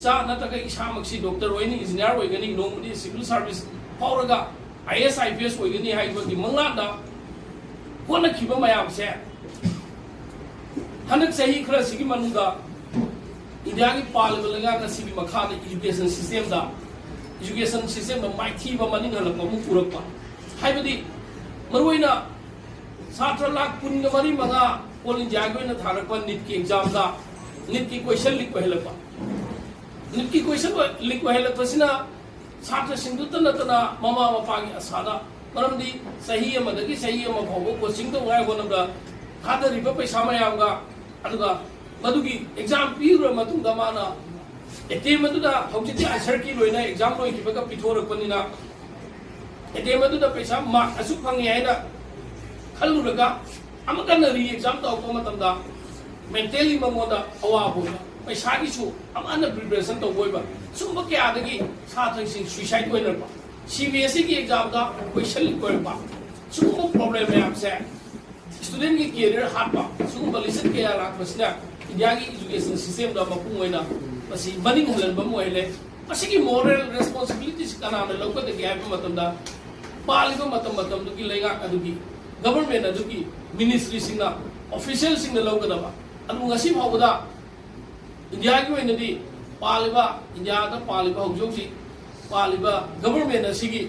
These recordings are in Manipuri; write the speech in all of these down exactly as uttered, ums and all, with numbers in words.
ꯏꯆꯥ ꯅꯠꯇ꯭ꯔꯒ ꯏꯁꯥꯃꯛꯁꯤ ꯗꯣꯛꯇꯔ ꯑꯣꯏꯅꯤ, ꯏꯟꯖꯤꯅꯤꯌꯥꯔ ꯑꯣꯏꯒꯅꯤ, ꯅꯣꯡꯃꯗꯤ ꯁꯤꯚꯤꯜ ꯁꯥꯔꯚꯤꯁ ꯐꯥꯎꯔꯒ I A S, I P S ꯑꯣꯏꯒꯅꯤ ꯍꯥꯏꯕꯒꯤ ꯃꯪꯂꯥꯟꯗ ꯍꯣꯠꯅꯈꯤꯕ ꯃꯌꯥꯝꯁꯦ ꯍꯟꯗꯛ ꯆꯍꯤ ꯈꯔꯁꯤꯒꯤ ꯃꯅꯨꯡꯗ ꯏꯟꯗꯤꯌꯥꯒꯤ ꯄꯥꯜꯂꯤꯕ ꯂꯩꯉꯥꯛ ꯑꯁꯤꯒꯤ ꯃꯈꯥꯗ ꯏꯖꯨꯀꯦꯁꯟ ꯁꯤꯁꯇꯦꯝꯗ, ꯏꯖꯨꯀꯦꯁꯟ ꯁꯤꯁꯇꯦꯝꯗ ꯃꯥꯏꯊꯤꯕ ꯃꯅꯤꯡ ꯍꯜꯂꯛꯄ ꯑꯃ ꯄꯨꯔꯛꯄ, ꯍꯥꯏꯕꯗꯤ ꯃꯔꯨꯑꯣꯏꯅ ꯁꯥꯇ꯭ꯔ ꯂꯥꯈ ꯀꯨꯟꯒ ꯃꯔꯤ ꯃꯉꯥ ꯑꯣꯜ ꯏꯟꯗꯤꯌꯥꯒꯤ ꯑꯣꯏꯅ ꯊꯥꯔꯛꯄ ꯅꯤꯠꯀꯤ ꯑꯦꯛꯖꯥꯝꯗ ꯅꯤꯠꯀꯤ ꯀꯣꯏꯁꯟ ꯂꯤꯛ ꯑꯣꯏꯍꯜꯂꯛꯄ꯫ ꯅꯤꯠꯀꯤ ꯀꯣꯏꯁꯟ ꯂꯤꯛ ꯑꯣꯏꯍꯜꯂꯛꯄꯁꯤꯅ ꯁꯥꯇ꯭ꯔꯁꯤꯡꯗꯨꯇ ꯅꯠꯇꯅ ꯃꯃꯥ ꯃꯄꯥꯒꯤ ꯑꯁꯥꯗ, ꯃꯔꯝꯗꯤ ꯆꯍꯤ ꯑꯃꯗꯒꯤ ꯆꯍꯤ ꯑꯃ ꯐꯥꯎꯕ ꯀꯣꯆꯤꯡ ꯇꯧꯉꯥꯏ ꯍꯣꯠꯅꯕꯗ ꯊꯥꯗꯔꯤꯕ ꯄꯩꯁꯥ ꯃꯌꯥꯝꯒ, ꯑꯗꯨꯒ ꯃꯗꯨꯒꯤ ꯑꯦꯛꯖꯥꯝ ꯄꯤꯔꯨꯔ ꯃꯇꯨꯡꯗ ꯃꯥꯅ ꯑꯦꯇꯦꯝ ꯑꯗꯨꯗ, ꯍꯧꯖꯤꯛꯇꯤ ꯑꯟꯁꯔ ꯀꯤ ꯂꯣꯏꯅ ꯑꯦꯛꯖꯥꯝ ꯂꯣꯏꯈꯤꯕꯒ ꯄꯤꯊꯣꯔꯛꯄꯅꯤꯅ, ꯑꯦꯇꯦꯝ ꯑꯗꯨꯗ ꯄꯩꯁꯥ ꯃꯥꯔꯛ ꯑꯁꯨꯛ ꯐꯪꯉꯦ ꯍꯥꯏꯅ ꯈꯜꯂꯨꯔꯒ ꯑꯃꯨꯛ ꯍꯟꯅ ꯔꯤ ꯑꯦꯛꯖꯥꯝ ꯇꯧꯔꯛꯄ ꯃꯇꯝꯗ ꯃꯦꯟꯇꯦꯜꯂꯤ ꯃꯉꯣꯟꯗ ꯑꯋꯥꯕ ꯑꯣꯏꯕ, ꯄꯩꯁꯥꯒꯤꯁꯨ ꯑꯃꯨꯛ ꯍꯟꯅ ꯄ꯭ꯔꯤꯄꯦꯔꯦꯁꯟ ꯇꯧꯕ ꯑꯣꯏꯕ, ꯁꯨꯝꯕ ꯀꯌꯥꯗꯒꯤ ꯁꯥꯇ꯭ꯔꯁꯤꯡ ꯁꯨꯏꯁꯥꯏꯠ ꯑꯣꯏꯅꯔꯛꯄ, ꯁꯤ ꯕꯤ ꯑꯦꯁ ꯏꯒꯤ ꯑꯦꯛꯖꯥꯝꯗ ꯀꯣꯏꯁꯟ ꯂꯤꯛ ꯑꯣꯏꯔꯛꯄ, ꯁꯤꯒꯨꯝꯕ ꯄ꯭ꯔꯣꯕ꯭ꯂꯦꯝ ꯃꯌꯥꯝꯁꯦ, ꯁ꯭ꯇꯨꯗꯦꯟꯒꯤ ꯀꯦꯔꯤꯌꯔ ꯍꯥꯠꯄ, ꯁꯤꯒꯨꯝꯕ ꯂꯤꯆꯠ ꯀꯌꯥ ꯂꯥꯛꯄꯁꯤꯅ ꯏꯟꯗꯤꯌꯥꯒꯤ ꯏꯖꯨꯀꯦꯁꯟ ꯁꯤꯁꯇꯦꯝꯗ ꯃꯄꯨꯡ ꯑꯣꯏꯅ ꯃꯁꯤ ꯃꯅꯤꯡ ꯍꯜꯍꯟꯕ ꯑꯃ ꯑꯣꯏꯍꯜꯂꯦ꯫ ꯃꯁꯤꯒꯤ ꯃꯣꯔꯦꯜ ꯔꯦꯁꯄꯣꯟꯁꯤꯕꯤꯂꯤꯇꯤꯁꯤ ꯀꯅꯥꯅ ꯂꯧꯒꯗꯒꯦ ꯍꯥꯏꯕ ꯃꯇꯝꯗ, ꯄꯥꯜꯂꯤꯕ ꯃꯇꯝ ꯃꯇꯝꯗꯨꯒꯤ ꯂꯩꯉꯥꯛ ꯑꯗꯨꯒꯤ, ꯒꯕꯔꯃꯦꯟ ꯑꯗꯨꯒꯤ ꯃꯤꯅꯤꯁꯇ꯭ꯔꯤꯁꯤꯡꯅ, ꯑꯣꯐꯤꯁꯤꯌꯦꯜꯁꯤꯡꯅ ꯂꯧꯒꯗꯕ꯫ ꯑꯗꯨꯕꯨ ꯉꯁꯤ ꯐꯥꯎꯕꯗ ꯏꯟꯗꯤꯌꯥꯒꯤ ꯑꯣꯏꯅꯗꯤ ꯄꯥꯜꯂꯤꯕ, ꯏꯟꯗꯤꯌꯥꯗ ꯄꯥꯜꯂꯤꯕ ꯍꯧꯖꯤꯛ ꯍꯧꯖꯤꯛ ꯄꯥꯜꯂꯤꯕ ꯒꯕꯔꯃꯦꯟ ꯑꯁꯤꯒꯤ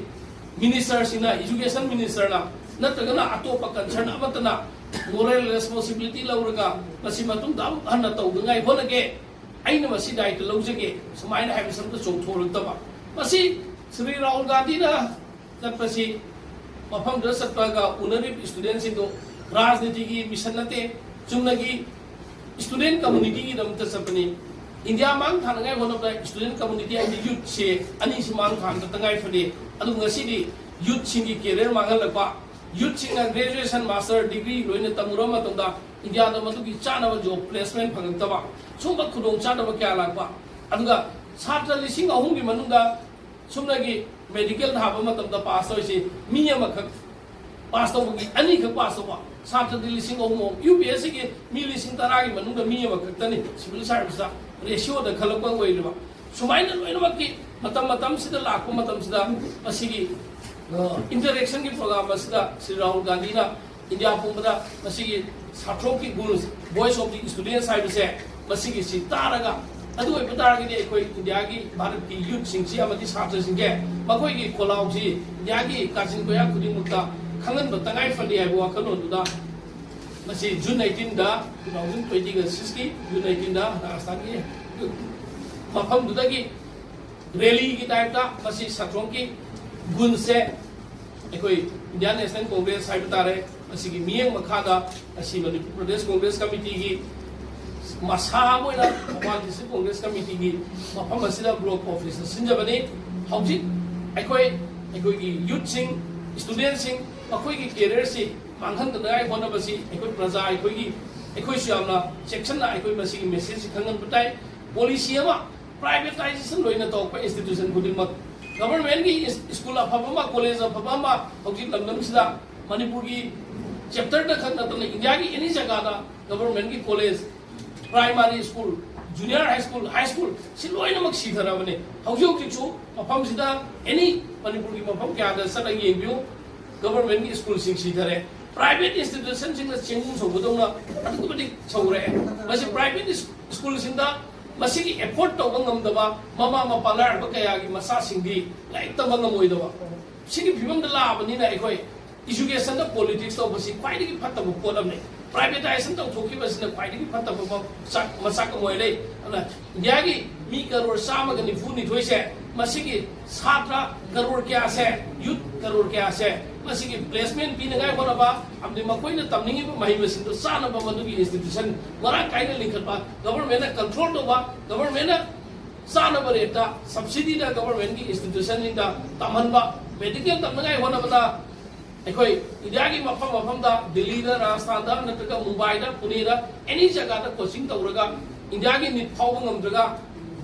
ꯃꯤꯅꯤꯁꯇꯔꯁꯤꯡꯅ, ꯏꯖꯨꯀꯦꯁꯟ ꯃꯤꯅꯤꯁꯇꯔꯅ ꯅꯠꯇ꯭ꯔꯒꯅ ꯑꯇꯣꯞꯄ ꯀꯟꯁꯔꯟ ꯑꯃꯠꯇꯅ ꯃꯣꯔꯦꯜ ꯔꯦꯁꯄꯣꯟꯁꯤꯕꯤꯂꯤꯇꯤ ꯂꯧꯔꯒ ꯃꯁꯤ ꯃꯇꯨꯡꯗ ꯑꯃꯨꯛ ꯍꯟꯅ ꯇꯧꯗꯅꯉꯥꯏ ꯍꯣꯠꯅꯒꯦ, ꯑꯩꯅ ꯃꯁꯤ ꯗꯥꯏꯇ ꯂꯧꯖꯒꯦ, ꯁꯨꯃꯥꯏꯅ ꯍꯥꯏꯕꯁꯤ ꯑꯝꯇ ꯆꯣꯡꯊꯣꯔꯛꯇꯕ꯫ ꯃꯁꯤ ꯁ꯭ꯔꯤ ꯔꯥꯍꯨꯜ ꯒꯥꯟꯙꯤꯅ ꯆꯠꯄꯁꯤ, ꯃꯐꯝꯗꯨꯗ ꯆꯠꯄꯒ ꯎꯅꯔꯤꯕ ꯁ꯭ꯇꯨꯗꯦꯟꯁꯤꯡꯗꯨ ꯔꯥꯖꯅꯤꯇꯤꯒꯤ ꯃꯤꯁꯟ ꯅꯠꯇꯦ, ꯆꯨꯝꯅꯒꯤ ꯁ꯭ꯇꯨꯗꯦꯟ ꯀꯝꯃꯨꯅꯤꯇꯤꯒꯤꯗꯃꯛꯇ ꯆꯠꯄꯅꯤ꯫ ꯏꯟꯗꯤꯌꯥ ꯃꯥꯡ ꯊꯥꯅꯉꯥꯏ ꯍꯣꯠꯅꯕꯗ ꯁ꯭ꯇꯨꯗꯦꯟ ꯀꯝꯃꯨꯅꯤꯇꯤ ꯍꯥꯏꯕꯗꯤ ꯌꯨꯠꯁꯦ ꯑꯅꯤꯁꯤ ꯃꯥꯡ ꯊꯥꯅꯕ ꯇꯉꯥꯏ ꯐꯗꯦ꯫ ꯑꯗꯨꯕꯨ ꯉꯁꯤꯗꯤ ꯌꯨꯠꯁꯤꯡꯒꯤ ꯀꯦꯔꯤꯌꯔ ꯃꯥꯡꯍꯜꯂꯛꯄ, ꯌꯨꯠꯁꯤꯡꯅ ꯒ꯭ꯔꯦꯖꯨꯑꯦꯁꯟ, ꯃꯥꯁꯇꯔ ꯗꯤꯒ꯭ꯔꯤ ꯂꯣꯏꯅ ꯇꯝꯃꯨꯔꯕ ꯃꯇꯝꯗ ꯏꯟꯗꯤꯌꯥꯗ ꯃꯗꯨꯒꯤ ꯆꯥꯅꯕ ꯖꯣꯕ ꯄ꯭ꯂꯦꯁꯃꯦꯟ ꯐꯪꯉꯛꯇꯕ, ꯁꯨꯝꯕ ꯈꯨꯗꯣꯡꯆꯥꯗꯕ ꯀꯌꯥ ꯂꯥꯛꯄ, ꯑꯗꯨꯒ ꯁꯥꯇ꯭ꯔ ꯂꯤꯁꯤꯡ ꯑꯍꯨꯝꯒꯤ ꯃꯅꯨꯡꯗ ꯁꯨꯞꯅꯒꯤ ꯃꯦꯗꯤꯀꯦꯜ ꯊꯥꯕ ꯃꯇꯝꯗ ꯄꯥꯁ ꯇꯧꯔꯤꯁꯤ ꯃꯤ ꯑꯃꯈꯛ ꯄꯥꯁ ꯇꯧꯕꯒꯤ, ꯑꯅꯤꯈꯛ ꯄꯥꯁ ꯇꯧꯕ ꯁꯥꯇ꯭ꯔꯗꯤ ꯂꯤꯁꯤꯡ ꯑꯍꯨꯝ ꯑꯍꯨꯝ, ꯌꯨ ꯄꯤ ꯑꯦꯁ ꯁꯤꯒꯤ ꯃꯤ ꯂꯤꯁꯤꯡ ꯇꯔꯥꯒꯤ ꯃꯅꯨꯡꯗ ꯃꯤ ꯑꯃꯈꯛꯇꯅꯤ ꯁꯤꯚꯤꯜ ꯁꯥꯔꯚꯤꯁꯇ꯫ ꯔꯦꯁꯤꯌꯣꯗ ꯈꯜꯂꯛꯄ ꯑꯣꯏꯔꯤꯕ꯫ ꯁꯨꯃꯥꯏꯅ ꯂꯣꯏꯅꯃꯛꯀꯤ ꯃꯇꯝ ꯃꯇꯝꯁꯤꯗ ꯂꯥꯛꯄ ꯃꯇꯝꯁꯤꯗ ꯃꯁꯤꯒꯤ ꯏꯟꯇꯔꯦꯛꯁꯟꯒꯤ ꯄ꯭ꯔꯣꯒ꯭ꯔꯥꯝ ꯑꯁꯤꯗ ꯁ꯭ꯔꯤ ꯔꯥꯍꯨꯜ ꯒꯥꯟꯙꯤꯅ ꯏꯟꯗꯤꯌꯥ ꯄꯨꯝꯕꯗ ꯃꯁꯤꯒꯤ ꯁꯥꯇ꯭ꯔꯣꯛꯀꯤ ꯒꯨꯟꯁ, ꯚꯣꯏꯁ ꯑꯣꯐ ꯗꯤ ꯁ꯭ꯇꯨꯗꯦꯟꯁ ꯍꯥꯏꯕꯁꯦ, ꯃꯁꯤꯒꯤꯁꯤ ꯇꯥꯔꯒ, ꯑꯗꯨ ꯑꯣꯏꯕ ꯇꯥꯔꯒꯗꯤ ꯑꯩꯈꯣꯏ ꯏꯟꯗꯤꯌꯥꯒꯤ, ꯚꯥꯔꯠꯀꯤ ꯌꯨꯠꯁꯤꯡꯁꯤ ꯑꯃꯗꯤ ꯁꯥꯇ꯭ꯔꯁꯤꯡꯁꯦ ꯃꯈꯣꯏꯒꯤ ꯈꯣꯜꯂꯥꯎꯁꯤ ꯏꯟꯗꯤꯌꯥꯒꯤ ꯀꯥꯆꯤꯟ ꯀꯣꯌꯥ ꯈꯨꯗꯤꯡꯃꯛꯇ ꯈꯪꯍꯟꯕ ꯇꯉꯥꯏ ꯐꯗꯦ ꯍꯥꯏꯕ ꯋꯥꯈꯜꯂꯣꯟꯗꯨꯗ ꯃꯁꯤ ꯖꯨꯟ ꯑꯩꯠꯇꯤꯟꯗ, ꯇꯨ ꯊꯥꯎꯖꯟ ꯇ꯭ꯋꯦꯟꯇꯤꯒ ꯁꯤꯛꯁꯀꯤ ꯖꯨꯟ ꯑꯩꯠꯇꯤꯟꯗ ꯔꯥꯖꯁꯊꯥꯟꯒꯤ ꯃꯐꯝꯗꯨꯗꯒꯤ ꯔꯦꯂꯤꯒꯤ ꯇꯥꯏꯞꯇ ꯃꯁꯤ ꯁꯥꯇ꯭ꯔꯣꯡꯒꯤ ꯒꯨꯟꯁꯦ ꯑꯩꯈꯣꯏ ꯏꯟꯗꯤꯌꯥꯟ ꯅꯦꯁꯅꯦꯜ ꯀꯣꯡꯒ꯭ꯔꯦꯁ ꯍꯥꯏꯕ ꯇꯥꯔꯦ, ꯃꯁꯤꯒꯤ ꯃꯤꯠꯌꯦꯡ ꯃꯈꯥꯗ ꯉꯁꯤ ꯃꯅꯤꯄꯨꯔ ꯄ꯭ꯔꯗꯦꯁ ꯀꯣꯡꯒ꯭ꯔꯦꯁ ꯀꯃꯤꯇꯤꯒꯤ ꯃꯁꯥ ꯑꯃ ꯑꯣꯏꯅ ꯊꯧꯕꯥꯜ ꯗꯤꯁꯇ꯭ꯔꯤꯛ ꯀꯣꯡꯒ꯭ꯔꯦꯁ ꯀꯃꯤꯇꯤꯒꯤ ꯃꯐꯝ ꯑꯁꯤꯗ ꯕ꯭ꯂꯣꯛ ꯑꯣꯐꯤꯁꯇ ꯁꯤꯟꯖꯕꯅꯤ꯫ ꯍꯧꯖꯤꯛ ꯑꯩꯈꯣꯏ, ꯑꯩꯈꯣꯏꯒꯤ ꯌꯨꯠꯁꯤꯡ, ꯁ꯭ꯇꯨꯗꯦꯟꯁꯤꯡ, ꯃꯈꯣꯏꯒꯤ ꯀꯦꯔꯤꯌꯔꯁꯤ ꯃꯥꯡꯍꯟꯗꯅꯉꯥꯏ ꯍꯣꯠꯅꯕꯁꯤ ꯑꯩꯈꯣꯏ ꯄ꯭ꯔꯖꯥ, ꯑꯩꯈꯣꯏꯒꯤ, ꯑꯩꯈꯣꯏꯁꯨ ꯌꯥꯝꯅ ꯆꯦꯛꯁꯤꯟꯅ ꯑꯩꯈꯣꯏ ꯃꯁꯤꯒꯤ ꯃꯦꯁꯦꯖꯁꯤ ꯈꯪꯍꯟꯕ ꯇꯥꯏ꯫ ꯄꯣꯂꯤꯁꯤ ꯑꯃ, ꯄ꯭ꯔꯥꯏꯚꯦꯇꯥꯏꯖꯦꯁꯟ ꯂꯣꯏꯅ ꯇꯧꯔꯛꯄ ꯏꯟꯁꯇꯤꯇ꯭ꯌꯨꯁꯟ ꯈꯨꯗꯤꯡꯃꯛ, ꯒꯚꯔꯟꯃꯦꯟꯒꯤ ꯏꯟꯁ-, ꯁ꯭ꯀꯨꯜ ꯑꯐꯕ ꯑꯃ, ꯀꯣꯂꯦꯖ ꯑꯐꯕ ꯑꯃ ꯍꯧꯖꯤꯛ ꯂꯝꯗꯝꯁꯤꯗ ꯃꯅꯤꯄꯨꯔꯒꯤ ꯆꯦꯞꯇꯔꯗ ꯈꯛ ꯅꯠꯇꯅ ꯏꯟꯗꯤꯌꯥꯒꯤ ꯑꯦꯅꯤ ꯖꯒꯥꯗ ꯒꯚꯔꯟꯃꯦꯟꯒꯤ college, primary school, junior high school, high school, ꯁꯤ ꯂꯣꯏꯅꯃꯛ ꯁꯤꯊꯔꯕꯅꯤ꯫ ꯍꯧꯖꯤꯛ ꯍꯧꯖꯤꯛꯁꯨ ꯃꯐꯝꯁꯤꯗ ꯑꯦꯅꯤ ꯃꯅꯤꯄꯨꯔꯒꯤ ꯃꯐꯝ ꯀꯌꯥꯗ ꯆꯠꯂꯒ ꯌꯦꯡꯕꯤꯌꯨ, ꯒꯚꯔꯟꯃꯦꯟꯒꯤ ꯁ꯭ꯀꯨꯜꯁꯤꯡ ꯁꯤꯊꯔꯦ꯫ ꯄ꯭ꯔꯥꯏꯚꯦꯠ ꯏꯟꯁꯇꯤꯇ꯭ꯌꯨꯁꯟꯁꯤꯡꯅ ꯆꯦꯡꯒꯨꯝ ꯁꯧꯕꯗꯧꯅ ꯑꯗꯨꯛꯀꯤ ꯃꯇꯤꯛ ꯁꯧꯔꯛꯑꯦ꯫ ꯃꯁꯤ ꯄ꯭ꯔꯥꯏꯚꯦꯠ ꯏꯁ-, ꯁ꯭ꯀꯨꯜꯁꯤꯡꯗ ꯃꯁꯤꯒꯤ ꯑꯦꯐꯣꯔꯗ ꯇꯧꯕ ꯉꯝꯗꯕ ꯃꯃꯥ ꯃꯄꯥ ꯂꯥꯏꯔꯕ ꯀꯌꯥꯒꯤ ꯃꯆꯥꯁꯤꯡꯗꯤ ꯂꯥꯏꯔꯤꯛ ꯇꯝꯕ ꯉꯝꯃꯣꯏꯗꯕ, ꯁꯤꯒꯤ ꯐꯤꯕꯝꯗ ꯂꯥꯛꯑꯕꯅꯤꯅ ꯑꯩꯈꯣꯏ ꯏꯖꯨꯀꯦꯁꯟꯗ ꯄꯣꯂꯤꯇꯤꯛꯁ ꯇꯧꯕꯁꯤ ꯈ꯭ꯋꯥꯏꯗꯒꯤ ꯐꯠꯇꯕ ꯄꯣꯠ ꯑꯃꯅꯤ꯫ ꯄ꯭ꯔꯥꯏꯚꯦꯇꯥꯏꯖꯦꯁꯟ ꯇꯧꯊꯣꯛꯈꯤꯕꯁꯤꯅ ꯈ꯭ꯋꯥꯏꯗꯒꯤ ꯐꯠꯇꯕ ꯃ-, ꯆꯥꯛ-, ꯃꯆꯥꯛ ꯑꯃ ꯑꯣꯏꯔꯦ꯫ ꯑꯗꯨꯅ ꯏꯟꯗꯤꯌꯥꯒꯤ ꯃꯤ ꯀꯔꯣꯔ ꯆꯥꯝꯃꯒ ꯅꯤꯐꯨ ꯅꯤꯊꯣꯏꯁꯦ, ꯃꯁꯤꯒꯤ ꯁꯥꯇ꯭ꯔ ꯀꯔꯣꯔ ꯀꯌꯥꯁꯦ, ꯌꯨꯠ ꯀꯔꯣꯔ ꯀꯌꯥꯁꯦ, ꯃꯁꯤꯒꯤ ꯄ꯭ꯂꯦꯁꯃꯦꯟ ꯄꯤꯅꯉꯥꯏ ꯍꯣꯠꯅꯕ, ꯑꯃꯗꯤ ꯃꯈꯣꯏꯅ ꯇꯝꯅꯤꯡꯉꯤꯕ ꯃꯍꯩ ꯃꯁꯤꯡꯗꯣ ꯆꯥꯅꯕ ꯃꯗꯨꯒꯤ ꯏꯟꯁꯇꯤꯇ꯭ꯌꯨꯁꯟ ꯃꯔꯥꯡ ꯀꯥꯏꯅ ꯂꯤꯡꯈꯠꯄ, ꯒꯚꯔꯟꯃꯦꯟꯠꯅ ꯀꯟꯇ꯭ꯔꯣꯜ ꯇꯧꯕ, ꯒꯚꯔꯟꯃꯦꯟꯠꯅ ꯆꯥꯅꯕ ꯔꯦꯠꯇ ꯁꯕꯁꯤꯗꯤꯗ ꯒꯚꯔꯟꯃꯦꯟꯠꯀꯤ ꯏꯟꯁꯇꯤꯇ꯭ꯌꯨꯁꯟꯁꯤꯡꯗ ꯇꯝꯍꯟꯕ, ꯃꯦꯗꯤꯀꯦꯜ ꯇꯝꯅꯉꯥꯏ ꯍꯣꯠꯅꯕꯗ ꯑꯩꯈꯣꯏ ꯏꯟꯗꯤꯌꯥꯒꯤ ꯃꯐꯝ ꯃꯐꯝꯗ, ꯗꯤꯜꯂꯤꯗ, ꯔꯥꯖꯁꯊꯥꯟꯗ, ꯅꯠꯇ꯭ꯔꯒ ꯃꯨꯝꯕꯥꯏꯗ, ꯄꯨꯅꯦꯗ, ꯑꯦꯅꯤ ꯖꯒꯥꯗ ꯀꯣꯆꯤꯡ ꯇꯧꯔꯒ ꯏꯟꯗꯤꯌꯥꯒꯤ ꯅꯤꯠ ꯐꯥꯎꯕ ꯉꯝꯗ꯭ꯔꯒ,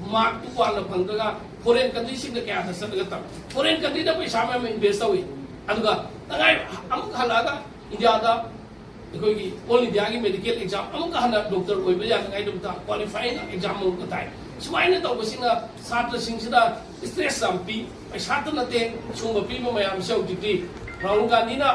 ꯃꯥꯔꯛꯇꯨ ꯋꯥꯡꯅ ꯐꯪꯗ꯭ꯔꯒ, ꯐꯣꯔꯦꯟ ꯀꯟꯇ꯭ꯔꯤꯁꯤꯡꯗ ꯀꯌꯥꯗ ꯆꯠꯂꯒ ꯇꯝ-, ꯐꯣꯔꯦꯟ ꯀꯟꯇ꯭ꯔꯤꯗ ꯄꯩꯁꯥ ꯃꯌꯥꯝ ꯏꯟꯚꯦꯁ ꯇꯧꯏ꯫ ꯑꯗꯨꯒ ꯇꯉꯥꯏ ꯑꯃꯨꯛ ꯍꯜꯂꯛꯑꯒ ꯏꯟꯗꯤꯌꯥꯗ ꯑꯩꯈꯣꯏꯒꯤ ꯑꯣꯜ ꯏꯟꯗꯤꯌꯥꯒꯤ ꯃꯦꯗꯤꯀꯦꯜ ꯑꯦꯛꯖꯥꯝ ꯑꯃꯨꯛꯀ ꯍꯟꯅ ꯗꯣꯛꯇꯔ ꯑꯣꯏꯕ ꯌꯥꯅꯉꯥꯏꯗꯃꯛꯇ ꯀ꯭ꯋꯥꯂꯤꯐꯥꯏꯡ ꯑꯦꯛꯖꯥꯝ ꯑꯃꯨꯛꯀ ꯊꯥꯏ꯫ ꯁꯨꯃꯥꯏꯅ ꯇꯧꯕꯁꯤꯅ ꯁꯥꯇ꯭ꯔꯁꯤꯡꯁꯤꯗ ꯏꯁꯇ꯭ꯔꯦꯁ ꯌꯥꯝ ꯄꯤ꯫ ꯄꯩꯁꯥꯇ ꯅꯠꯇꯦ, ꯁꯨꯝꯕ ꯄꯤꯕ ꯃꯌꯥꯝꯁꯦ ꯍꯧꯖꯤꯛꯇꯤ ꯔꯥꯍꯨꯜ ꯒꯥꯟꯙꯤꯅ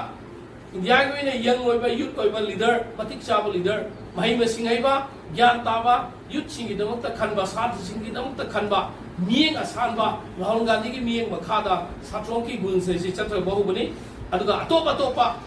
ꯏꯟꯗꯤꯌꯥꯒꯤ ꯑꯣꯏꯅ ꯌꯪ ꯑꯣꯏꯕ, ꯌꯨꯠ ꯑꯣꯏꯕ ꯂꯤꯗꯔ, ꯃꯇꯤꯛ ꯆꯥꯕ ꯂꯤꯗꯔ, ꯃꯍꯩ ꯃꯁꯤꯡ ꯍꯩꯕ, ꯒ꯭ꯌꯥꯟ ꯇꯥꯕ, ꯌꯨꯠꯁꯤꯡꯒꯤꯗꯃꯛꯇ ꯈꯟꯕ, ꯁꯥꯇ꯭ꯔꯁꯤꯡꯒꯤꯗꯃꯛꯇ ꯈꯟꯕ, ꯃꯤꯠꯌꯦꯡ ꯑꯁꯥꯟꯕ ꯔꯥꯍꯨꯜ ꯒꯥꯟꯙꯤꯒꯤ ꯃꯤꯠꯌꯦꯡ ꯃꯈꯥꯗ ꯁꯥꯇ꯭ꯔꯣꯡꯒꯤ ꯒꯨꯟꯁꯦ ꯁꯤ ꯆꯠꯊꯕ ꯍꯧꯕꯅꯤ꯫ ꯑꯗꯨꯒ ꯑꯇꯣꯞ ꯑꯇꯣꯞꯄ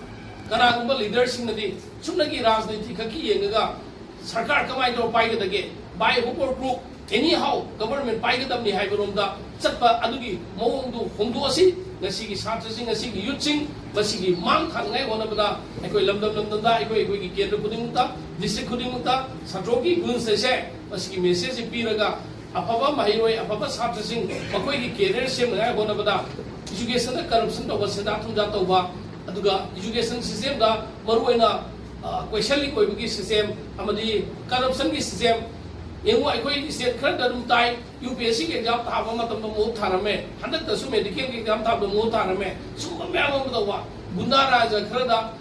ꯀꯅꯥꯒꯨꯝꯕ ꯂꯤꯗꯔꯁꯤꯡꯅꯗꯤ ꯆꯨꯝꯅꯒꯤ ꯔꯥꯖꯅꯤꯇꯤ ꯈꯛꯀꯤ ꯌꯦꯡꯉꯒ ꯁꯔꯀꯥꯔ ꯀꯃꯥꯏꯅ ꯇꯧꯔ ꯄꯥꯏꯒꯗꯒꯦ, by hook or crook, anyhow government ꯄꯥꯏꯒꯗꯕꯅꯤ ꯍꯥꯏꯕꯔꯣꯝꯗ ꯆꯠꯄ ꯑꯗꯨꯒꯤ ꯃꯑꯣꯡꯗꯨ ꯍꯣꯡꯗꯣꯛꯑꯁꯤ꯫ ꯉꯁꯤꯒꯤ ꯁꯥꯇ꯭ꯔꯁꯤꯡ, ꯉꯁꯤꯒꯤ ꯌꯨꯠꯁꯤꯡ, ꯃꯁꯤꯒꯤ ꯃꯥꯡ ꯊꯥꯅꯉꯥꯏ ꯍꯣꯠꯅꯕꯗ ꯑꯩꯈꯣꯏ ꯂꯝꯗꯝ ꯂꯝꯗꯝꯗ, ꯑꯩꯈꯣꯏ ꯑꯩꯈꯣꯏꯒꯤ ꯀꯦꯟꯗ꯭ꯔ ꯈꯨꯗꯤꯡꯃꯛꯇ, ꯗꯤꯁꯇ꯭ꯔꯤꯛ ꯈꯨꯗꯤꯡꯃꯛꯇ ꯁꯥꯇ꯭ꯔꯣꯡꯒꯤ ꯒꯨꯟꯁ ꯑꯁꯦ ꯃꯁꯤꯒꯤ ꯃꯦꯁꯦꯖꯁꯤ ꯄꯤꯔꯒ ꯑꯐꯕ ꯃꯍꯩꯔꯣꯏ, ꯑꯐꯕ ꯁꯥꯇ꯭ꯔꯁꯤꯡ ꯃꯈꯣꯏꯒꯤ ꯀꯦꯔꯤꯌꯔ ꯁꯦꯝꯅꯉꯥꯏ ꯍꯣꯠꯅꯕꯗ ꯏꯖꯨꯀꯦꯁꯟꯗ ꯀꯔꯞꯁꯟ ꯇꯧꯕ, ꯁꯦꯟꯖꯥ ꯊꯨꯝꯖꯥ ꯇꯧꯕ, ꯑꯗꯨꯒ ꯏꯖꯨꯀꯦꯁꯟ ꯁꯤꯁꯇꯦꯝꯗ ꯃꯔꯨꯑꯣꯏꯅ ꯀꯣꯏꯁꯟ ꯂꯤꯛ ꯑꯣꯏꯕꯒꯤ ꯁꯤꯁꯇꯦꯝ ꯑꯃꯗꯤ ꯀꯔꯞꯁꯟꯒꯤ ꯁꯤꯁꯇꯦꯝ꯫ ꯌꯦꯡꯉꯨ, ꯑꯩꯈꯣꯏ ꯁ꯭ꯇꯦꯠ ꯈꯔꯗ ꯑꯗꯨꯝ ꯇꯥꯏ, ꯌꯨ ꯄꯤ ꯑꯦꯁ ꯁꯤꯒꯤ ꯑꯦꯛꯖꯥꯝ ꯊꯥꯕ ꯃꯇꯝꯗ ꯃꯍꯨꯠ ꯊꯥꯔꯝꯃꯦ, ꯍꯟꯗꯛꯇꯁꯨ ꯃꯦꯗꯤꯀꯦꯜꯒꯤ ꯑꯦꯛꯖꯥꯝ ꯊꯥꯕꯗ ꯃꯍꯨꯠ ꯊꯥꯔꯝꯃꯦ꯫ ꯁꯤꯒꯨꯝꯕ ꯃꯌꯥꯝ ꯑꯃ ꯇꯧꯕ, ꯒꯨꯟꯗꯥ ꯔꯥꯖ ꯈꯔꯗ,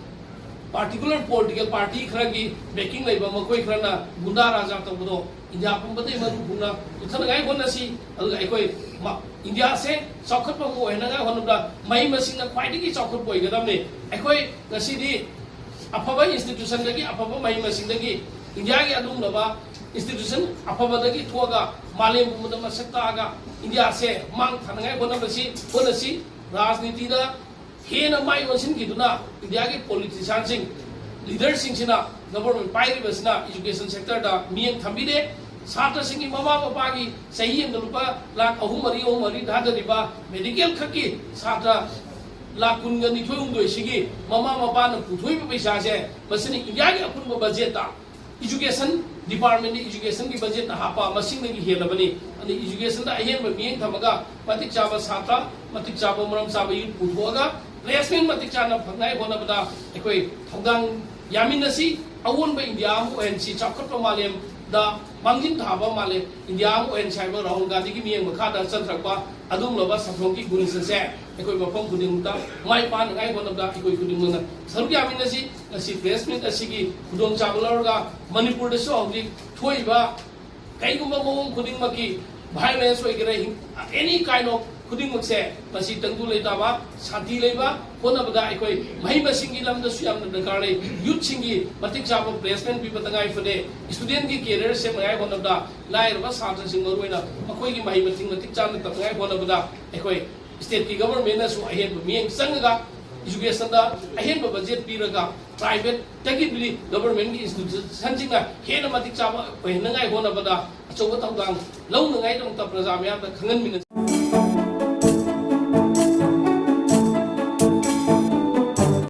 ꯄꯥꯔꯇꯤꯀꯨꯂꯔ ꯄꯣꯂꯤꯇꯤꯀꯦꯜ ꯄꯥꯔꯇꯤ ꯈꯔꯒꯤ ꯕꯦꯀꯤꯡ ꯂꯩꯕ ꯃꯈꯣꯏ ꯈꯔꯅ ꯒꯨꯟꯗꯥ ꯔꯥꯖ ꯇꯧꯕꯗꯣ ꯏꯟꯗꯤꯌꯥ ꯄꯨꯝꯕꯗꯒꯤ ꯃꯔꯨ ꯄꯨꯝꯅ ꯄꯨꯊꯅꯉꯥꯏ ꯍꯣꯠꯅꯁꯤ꯫ ꯑꯗꯨꯒ ꯑꯩꯈꯣꯏ ꯃ-, ꯏꯟꯗꯤꯌꯥꯁꯦ ꯆꯥꯎꯈꯠꯄ ꯑꯃ ꯑꯣꯏꯍꯟꯅꯉꯥꯏ ꯍꯣꯠꯅꯕꯗ ꯃꯍꯩ ꯃꯁꯤꯡꯅ ꯈ꯭ꯋꯥꯏꯗꯒꯤ ꯆꯥꯎꯈꯠꯄ ꯑꯣꯏꯒꯗꯕꯅꯤ꯫ ꯑꯩꯈꯣꯏ ꯉꯁꯤꯗꯤ ꯑꯐꯕ ꯏꯟꯁꯇꯤꯇ꯭ꯌꯨꯁꯟꯗꯒꯤ, ꯑꯐꯕ ꯃꯍꯩ ꯃꯁꯤꯡꯗꯒꯤ, ꯏꯟꯗꯤꯌꯥꯒꯤ ꯑꯗꯨꯒꯨꯝꯂꯕ ꯏꯟꯁꯇꯤꯇ꯭ꯌꯨꯁꯟ ꯑꯐꯕꯗꯒꯤ ꯊꯣꯛꯑꯒ ꯃꯥꯂꯦꯝ ꯄꯨꯝꯕꯗ ꯃꯁꯛ ꯇꯥꯛꯑꯒ ꯏꯟꯗꯤꯌꯥꯁꯦ ꯃꯥꯡ ꯊꯥꯅꯉꯥꯏ ꯍꯣꯠꯅꯕꯁꯤ, ꯍꯣꯠꯅꯁꯤ꯫ ꯔꯥꯖꯅꯤꯇꯤꯗ ꯍꯦꯟꯅ ꯃꯥꯏ ꯑꯣꯟꯁꯤꯟꯈꯤꯗꯨꯅ ꯏꯟꯗꯤꯌꯥꯒꯤ ꯄꯣꯂꯤꯇꯤꯁꯤꯌꯥꯟꯁꯤꯡ, ꯂꯤꯗꯔꯁꯤꯡꯁꯤꯅ, ꯒꯚꯔꯟꯃꯦꯟ ꯄꯥꯏꯔꯤꯕꯁꯤꯅ ꯏꯖꯨꯀꯦꯁꯟ ꯁꯦꯛꯇꯔꯗ ꯃꯤꯠꯌꯦꯡ ꯊꯝꯕꯤꯗꯦ꯫ ꯁꯥꯇ꯭ꯔꯁꯤꯡꯒꯤ ꯃꯃꯥ ꯃꯄꯥꯒꯤ ꯆꯍꯤ ꯑꯃꯗ ꯂꯨꯄꯥ ꯂꯥꯈ ꯑꯍꯨꯝ ꯃꯔꯤ, ꯑꯍꯨꯝ ꯃꯔꯤ ꯊꯥꯗꯔꯤꯕ ꯃꯦꯗꯤꯀꯦꯜ ꯈꯛꯀꯤ ꯁꯥꯇ꯭ꯔ ꯂꯥꯈ ꯀꯨꯟꯒ ꯅꯤꯊꯣꯏ ꯍꯨꯝꯗꯣꯏꯁꯤꯒꯤ ꯃꯃꯥ ꯃꯄꯥꯅ ꯄꯨꯊꯣꯛꯏꯕ ꯄꯩꯁꯥꯁꯦ, ꯃꯁꯤꯅ ꯏꯟꯗꯤꯌꯥꯒꯤ ꯑꯄꯨꯟꯕ ꯕꯖꯦꯠꯇ, ꯏꯖꯨꯀꯦꯁꯟ ꯗꯤꯄꯥꯔꯠꯃꯦꯟꯠꯅ ꯏꯖꯨꯀꯦꯁꯟꯒꯤ ꯕꯖꯦꯠꯇ ꯍꯥꯞꯄ ꯃꯁꯤꯡꯗꯒꯤ ꯍꯦꯜꯂꯕꯅꯤ꯫ ꯑꯗꯨꯅ ꯏꯖꯨꯀꯦꯁꯟꯗ ꯑꯍꯦꯟꯕ ꯃꯤꯠꯌꯦꯡ ꯊꯝꯃꯒ ꯃꯇꯤꯛ ꯆꯥꯕ ꯁꯥꯇ꯭ꯔ, ꯃꯇꯤꯛ ꯆꯥꯕ ꯃꯔꯝ ꯆꯥꯕ ꯌꯨꯠ ꯄꯨꯊꯣꯛꯑꯒ ꯄ꯭ꯂꯦꯁꯃꯦꯟꯠ ꯃꯇꯤꯛ ꯆꯥꯅ ꯐꯪꯅꯉꯥꯏ ꯍꯣꯠꯅꯕꯗ ꯑꯩꯈꯣꯏ ꯊꯧꯗꯥꯡ ꯌꯥꯃꯤꯟꯅꯁꯤ꯫ ꯑꯑꯣꯟꯕ ꯏꯟꯗꯤꯌꯥ ꯑꯃ ꯑꯣꯏꯍꯟꯁꯤ, ꯆꯥꯎꯈꯠꯄ ꯃꯥꯂꯦꯝ ꯗ ꯃꯥꯡꯖꯤꯟ ꯊꯥꯕ ꯃꯥꯂꯦꯝ ꯏꯟꯗꯤꯌꯥ ꯑꯃ ꯑꯣꯏꯍꯟꯁꯦ ꯍꯥꯏꯕ ꯔꯥꯍꯨꯜ ꯒꯥꯟꯙꯤꯒꯤ ꯃꯤꯠꯌꯦꯡ ꯃꯈꯥꯗ ꯆꯠꯊꯔꯛꯄ ꯑꯗꯨꯒꯨꯝꯂꯕ ꯁꯛꯐꯝꯒꯤ ꯒꯨꯟꯁꯤꯡꯁꯦ ꯑꯩꯈꯣꯏ ꯃꯐꯝ ꯈꯨꯗꯤꯡꯃꯛꯇ ꯃꯥꯏ ꯄꯥꯛꯅꯉꯥꯏ ꯍꯣꯠꯅꯕꯗ ꯑꯩꯈꯣꯏ ꯈꯨꯗꯤꯡꯃꯛꯅ ꯁꯔꯨꯛ ꯌꯥꯃꯤꯟꯅꯁꯤ꯫ ꯉꯁꯤ ꯄ꯭ꯔꯦꯁ ꯃꯤꯠ ꯑꯁꯤꯒꯤ ꯈꯨꯗꯣꯡꯆꯥꯕ ꯂꯧꯔꯒ ꯃꯅꯤꯄꯨꯔꯗꯁꯨ ꯍꯧꯖꯤꯛ ꯊꯣꯛꯏꯕ ꯀꯩꯒꯨꯝꯕ ꯃꯑꯣꯡ ꯈꯨꯗꯤꯡꯃꯛꯀꯤ violence ꯑꯣꯏꯒꯦꯔꯥ, any kind of ꯈꯨꯗꯤꯡꯃꯛꯁꯦ ꯃꯁꯤ ꯇꯪꯗꯨ ꯂꯩꯇꯥꯕ, ꯁꯥꯟꯇꯤ ꯂꯩꯕ ꯍꯣꯠꯅꯕꯗ ꯑꯩꯈꯣꯏ ꯃꯍꯩ ꯃꯁꯤꯡꯒꯤ ꯂꯝꯗꯁꯨ ꯌꯥꯝꯅ ꯗꯔꯀꯥꯔ ꯂꯩ꯫ ꯌꯨꯠꯁꯤꯡꯒꯤ ꯃꯇꯤꯛ ꯆꯥꯕ placement ꯄꯤꯕ ꯇꯉꯥꯏ ꯐꯗꯦ꯫ Studentꯀꯤ career ꯁꯦꯝꯅꯉꯥꯏ ꯍꯣꯠꯅꯕꯗ, ꯂꯥꯏꯔꯕ ꯁꯥꯇ꯭ꯔꯁꯤꯡ ꯃꯔꯨꯑꯣꯏꯅ ꯃꯈꯣꯏꯒꯤ ꯃꯍꯩ ꯃꯁꯤꯡ ꯃꯇꯤꯛ ꯆꯥꯅ ꯇꯝꯅꯉꯥꯏ ꯍꯣꯠꯅꯕꯗ ꯑꯩꯈꯣꯏ stateꯀꯤ governmentꯅꯁꯨ ꯑꯍꯦꯟꯕ ꯃꯤꯠꯌꯦꯡ ꯆꯪꯉꯒ educationꯗ ꯑꯍꯦꯟꯕ budget ꯄꯤꯔꯒ privateꯇꯒꯤꯕꯨꯗꯤ governmentꯀꯤ institutionꯁꯤꯡꯅ ꯍꯦꯟꯅ ꯃꯇꯤꯛ ꯆꯥꯕ ꯑꯣꯏꯍꯟꯅꯉꯥꯏ ꯍꯣꯠꯅꯕꯗ ꯑꯆꯧꯕ ꯊꯧꯗꯥꯡ ꯂꯧꯅꯉꯥꯏꯗꯃꯛꯇ ꯄ꯭ꯔꯖꯥ ꯃꯌꯥꯝꯗ ꯈꯪꯍꯟꯃꯤꯟꯅꯁꯤ꯫